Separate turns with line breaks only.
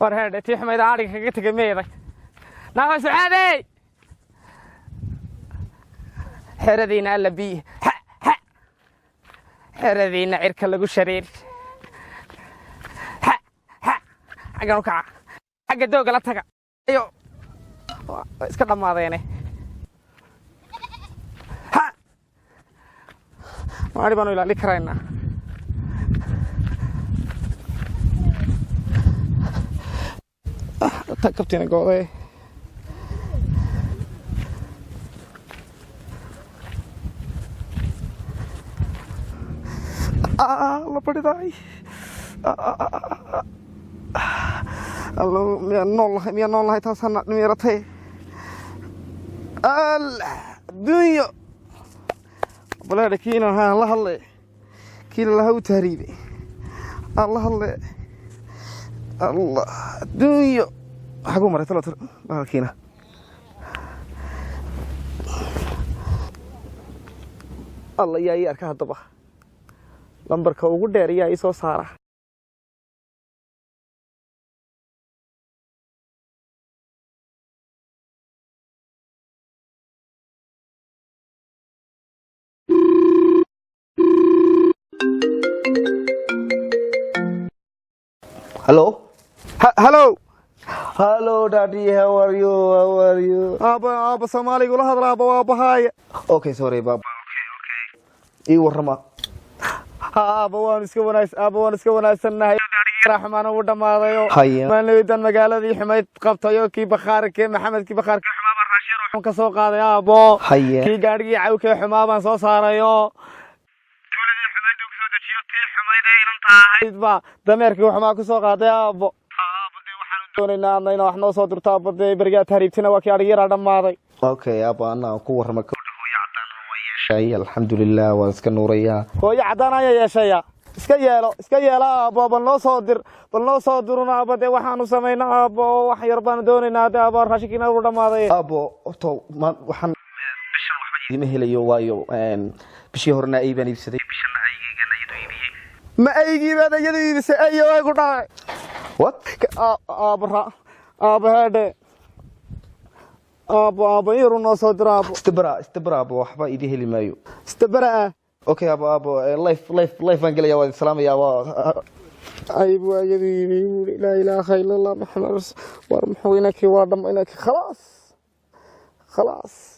War heedhe, tii xumayda adhiga kaga tegay meeday naafa Sucaadey. Xeradiina alla biyi ha ha, xeradiina cirka lagu shareeri. Ha ha, xaggan u kaca, xagga dooga la taga. Ayo, waa iska dhammaadeene. Ha, maadhi baanu ilaalin karaynaa. Ta kabtiina gooday. La baridaay. Allo, miyaan nool lahay? Miyaan nool lahay? Taasana dhimiratay. Adduunyo baleedha kiina haan la hadle, kii lalaha u tahriibay aan la hadle. Allah, adduunyo xaguu maray? Talo bahalkiina. Alla, yaa ii arka haddaba? Lambarka ugu dheer yaa ii soo saara?
Hello?
Hello.
Hello, Daddy. How are you? How are you?
Aaba, aaba, Soomaaliga ula hadla aaba, waa bahaaya.
Okay, sorry, Baba. Ii warrama.
Ha aaba, waan iska wanaagsan aaba, waan iska wanaagsannahay. Raxmaan uu dhammaadayo.
Haya.
Maalin magaaladii xumayd qabtayo, kii bakhaarkee Maxamed, kii bakhaarkee xumaa baan raashin xun ka soo qaaday aabo.
Haya.
Kii gaadhigii cawkee xumaa baan soo saarayo, tuuladii xumayd uu kasoo dejiyo, tii xumayd ee inanta ahayd baa dameerkii xumaa ku soo qaaday aabo. Aabo, dee waxaanu doonaynaa adna inaa wax noo soo dirto aabo. Dee berigaa tahriibtina waa kii adhigi yaraa dhammaaday.
Okay, Abba, anaa ku warrama. Hooyo caddaan waan yeeshay. Alxamdulilah, waan iska nuurayaa.
Hooyo caddaan ayaa yeeshaya. Iska yeelo, iska yeelo aabo. Bal noo soo dir, bal noo soo dirun aabo. Dee waxaanu samayna aabo, wax yar baanu doonaynaa dee aabo, raashinkiina uu dhammaaday.
Abo, horta waxaan bishan waxba idima helayo, waayo bishii horena ay baan iibsaday. Bishanna aygaygan iyadu iibiyey.
Ma aygii baad iyadu iibisay? Ayo, ay ku dhacay.
What?
Aabo, ra aabo, heedhe aabo, aabo, in yaru noo soo diro aabo.
Istabara, istabara Abo, waxba idin heli maayo.
Istabara ah.
Okay, Abo, Abo, live baan gelaya, waan salaamaya. Waa
ayb waa iyadu iibiyey buuri. Laa ilaaha ila Allah Maxamed war muxuu inankii waa dham inankii. Khalaas, khalaas.